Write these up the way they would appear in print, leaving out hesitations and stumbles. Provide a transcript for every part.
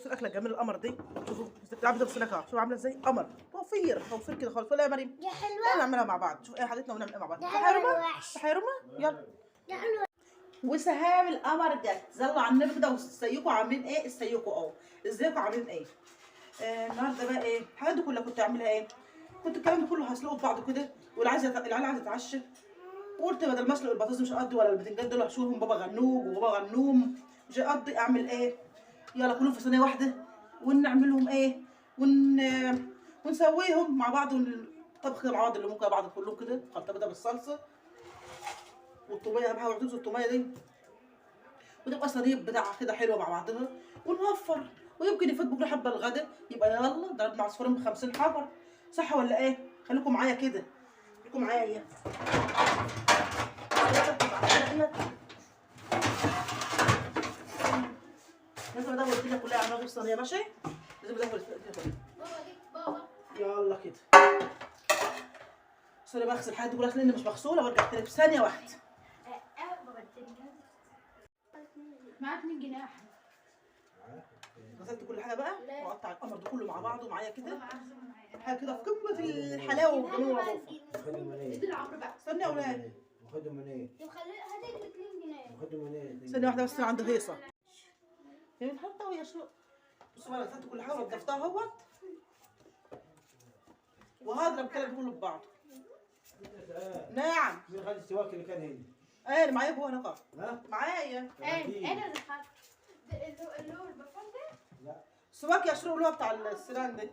بصوا الاكلة الجميلة القمر دي، شوفوا عامله ازاي، شوفوا عامله ازاي قمر، توفير توفير كده خالص. ولا يا مريم يا حلوة نعملها مع بعض، شوف ايه حاجتنا ونعمل ايه مع بعض. يا حلوة صح يا رمى؟ يلا يا حلوة. وسهام القمر جت، زلوا على النبي كده. وازيكم عاملين ايه؟ ازيكم اهو، ازيكم عاملين ايه؟ النهارده بقى ايه الحاجات دي كلها كنت اعملها ايه؟ كنت الكلام ده كله هسلقه في بعضه كده، واللي عايزه العيال عايزه تتعشى، وقلت بدل ما اسلق البطاطس مش هقضي ولا البتنجان دول هشوهم بابا غنوج وبابا غنوم مش هقضي، اعمل ايه؟ يلا كلهم في صينية واحدة ونعملهم ايه؟ ونسويهم مع بعض، ونطبخ كده مع بعض اللي ممكن بعض كلهم كده، خلطه كده بالصلصه والطوميه، اهم حاجة الطوميه دي، وتبقى صينية بتاع كده حلوة مع بعضها، ونوفر، ويمكن يفوت بكره حبه الغدا، يبقى يلا ضربنا عصفورين ب50 حجر، صح ولا ايه؟ خليكم معايا كده، خليكم معايا. لازم ادور الدنيا كلها على نار الصينية، ماشي؟ لازم ادور الدنيا كلها. يلا كده. sorry بغسل الحاجات دي كلها لان مش مغسوله، وارجع تاني في ثانية واحدة. معاك 2 جنيه. غسلت كل حاجة بقى، واقطع القمر ده كله مع بعضه معايا كده، حاجة كده في قمة الحلاوة والجمال واللطافه. ادي لعمرو بقى. استنى يا اولاد، خدوا من ايه؟ طب خلي هاتي 2 جنيه. خدوا من ايه؟ ثانية واحدة بس، عند هيصه. يا بنت حطها ويا شو. بصوا بقى، غسلت كل حاجة ونضفتها اهوت، وهضرب الكلام ده كله في بعضه. نعم. مين خد السواك اللي كان هنا؟ انا معايا جوه هناك. ها؟ معايا. انا اللي خدت اللي هو البفر ده. لا السواك يا شروق اللي هو بتاع السنان ده.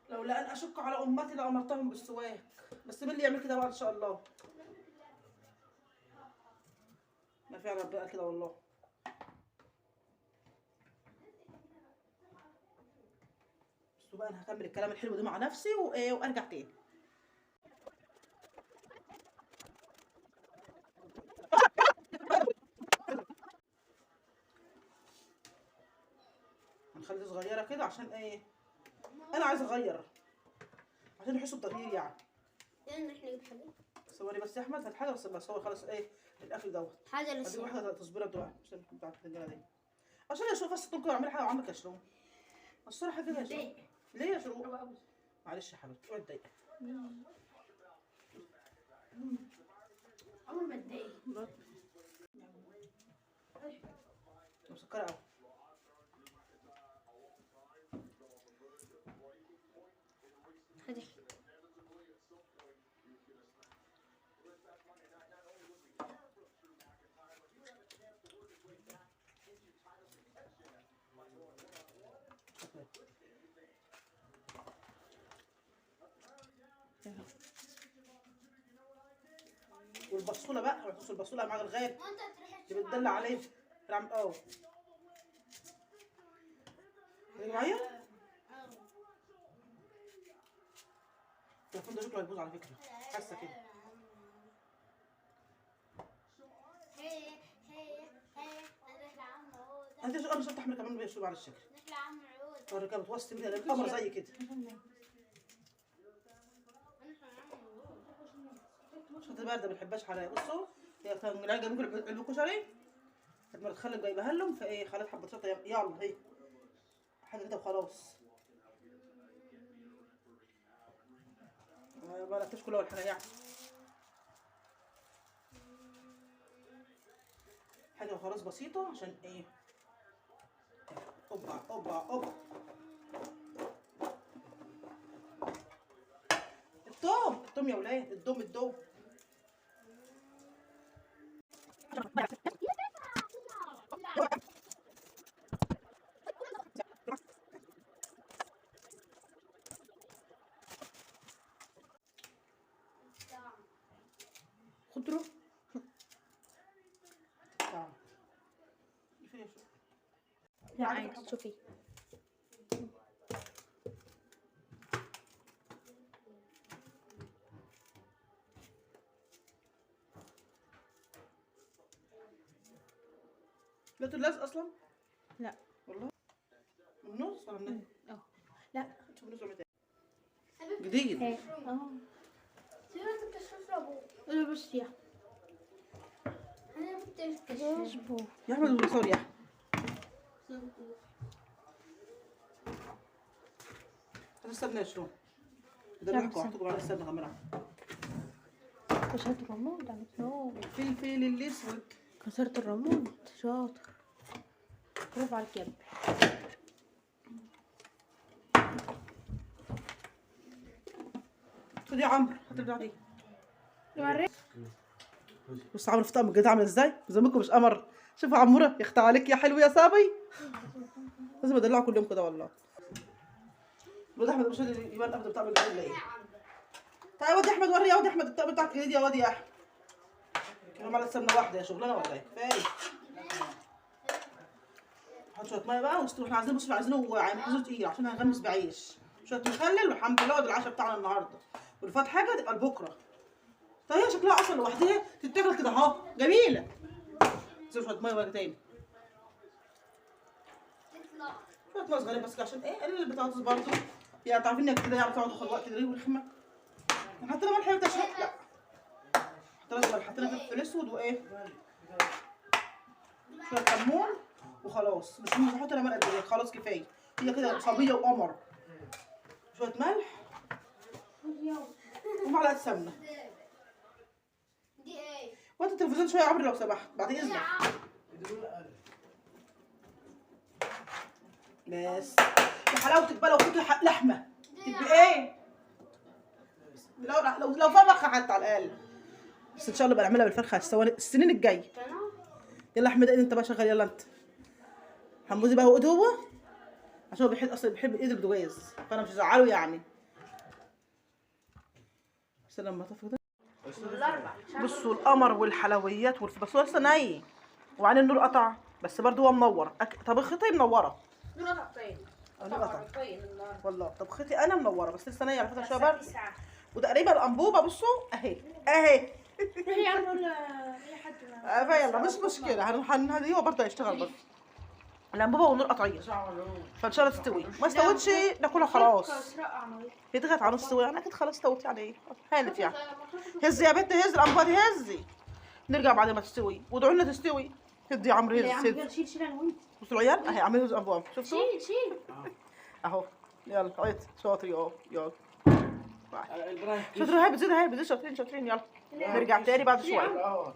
لولا ان اشق على امتي لامرتهم بالسواك، بس مين اللي يعمل كده بقى ان شاء الله؟ ما فعلا ربنا كده والله. بصوا بقى، انا هكمل الكلام الحلو ده مع نفسي وارجع تاني. هنخلي صغيرة كده عشان ايه؟ انا عايزه اغير عشان يحسوا بتغيير يعني. يلا نروح نجيب حاجة. صوري بس يا احمد، هات حاجة بس بصور خلاص. ايه الاكل دوت حاجة هديك لسه واحدة تصبيره دلوقتي عشان بتاعت الرجالة دي، عشان اشوف بس ممكن اعمل حاجة وعمك يا شروق. الصراحة كده يا شروق. ليه يا شروق؟ معلش يا حبيبتي اوعي تضايقي. عمر ما اتضايق. مسكره قوي. هاتي. والبصوله بقى، ما تنسوا البصوله مع الغالي وانت تروح اللي بتدلع عليه. نعم اه معايا التليفون ده شكله هيبوظ على فكرة، حاسه كده. انت شو انا شفت احمر كمان بيشرب على الشكل. الرجالة بتوصي بيها القمر زي كده. شطه باردة ما بنحبهاش حراقه. بصوا هي العيال جايبين علبة كشري، كانت مرات خالد جايبها لهم، فايه خالد حبه شطه. يلا هي حاجة كده وخلاص. ما لقيتش كلها ولا حاجة يعني، حاجة وخلاص بسيطة عشان ايه. اوبا اوبا اوبا. التوم التوم يا ولاد، الدوم الدوم. خضرة. لا عادي شوفي. لقيتوا اللزق اصلا؟ لا والله من النص ولا من اه لا شوف النص ولا جديد. اه انا بس يا انا بتشربه يا احمد وصور يا احمد. هات السمنة شنو؟ ده بيحكوا حطوا على السمنة كمان. كسرت الريموت عملت نور. الفلفل الاسود. كسرت الريموت. شاطر. برافو عليك يا ابني. خد يا عمرو، هات البتاعه دي. بص عمرو في طقم الجديد عامل ازاي؟ زمانكم مش قمر. شوفوا عموره، يخطى عليك يا حلو يا صبي. لازم ادلعه كل يوم كده والله. الواد احمد مش راضي يبان ابدا بطقم الجديد ولا ايه؟ تعالى يا واد احمد وري يا واد احمد الطقم بتاعك الجديد يا واد يا احمد. كانوا معلقه سمنه واحدة يا شغلانة ولا ايه؟ كفاية. حط شوية مية بقى واستوي. احنا عايزين، بصوا عايزينه عايزينه تقيل عشان هنغمس بعيش. شوية مخلل والحمد لله، وده العشاء بتاعنا النهارده. واللي فات حاجة تبقى لبكرة. طيب هي شكلها اصلا لوحدها تتاكل كده اهو، جميلة. زي شوية مية بقى تاني. شوية مية صغيرين بس كده عشان ايه؟ قلل البطاطس برضه. يعني تعرفين انك كده يعني بتقعد تاخد وقت كده ورخمه. حطينا ملح ولا شوية؟ لا. حطينا ملح، حطينا فلفل اسود وايه؟ شوية كمون وخلاص. مش هحط انا ملح قد ايه، خلاص كفاية. هي كده صبية وقمر. شوية ملح ومعلقة سمنه. دي ايه؟ وقت التلفزيون شوية يا عمرو لو سمحت بعد اذنك. بس يا حلاوتك بقى لو كنت لحمه تبقي ايه؟ لو لو فرخة حتى على الاقل. بس ان شاء الله بقى نعملها بالفرخه السنين الجاية. يلا احمد انت بقى شغال، يلا انت. حمودي بقى وقت هو عشان هو بيحب اصلا بيحب ايد البوتاجاز، فانا مش هزعله يعني. بس لما طفي كده بصوا القمر والحلويات بس هو لسه ناي وعين النور قطع، بس برضه هو منور. طبختي منورة. نور قطعتين. نور قطع والله. طبختي انا منورة بس لسه نايه على فكرة شوية برد. وتقريبا الانبوبة بصوا اهي اهي. يا عم قول اي حد. فيلا مش مشكلة، هنهديه هو برضه هيشتغل برضه. الانبوبة والنور قطعية فان شاء الله تستوي، ما استوتش ناكلها خلاص. هي دخلت على نص سوا يعني اكيد خلاص استوت يعني هانت يعني. هزي يا بنت، هزي الانبوبة دي هزي. نرجع بعد ما تستوي وادعوا لنا تستوي. هدي يا عمرو، هز هز. شيل شيل انا وانت. بصوا العيال اهي عاملين هز الانبوبة، شفتوا؟ شيل شيل اهو. يلا عيط شاطر اهو. يلا شاطر، هاي بتزيد هاي بتزيد، شاطرين شاطرين. يلا نرجع تاني بعد شوية.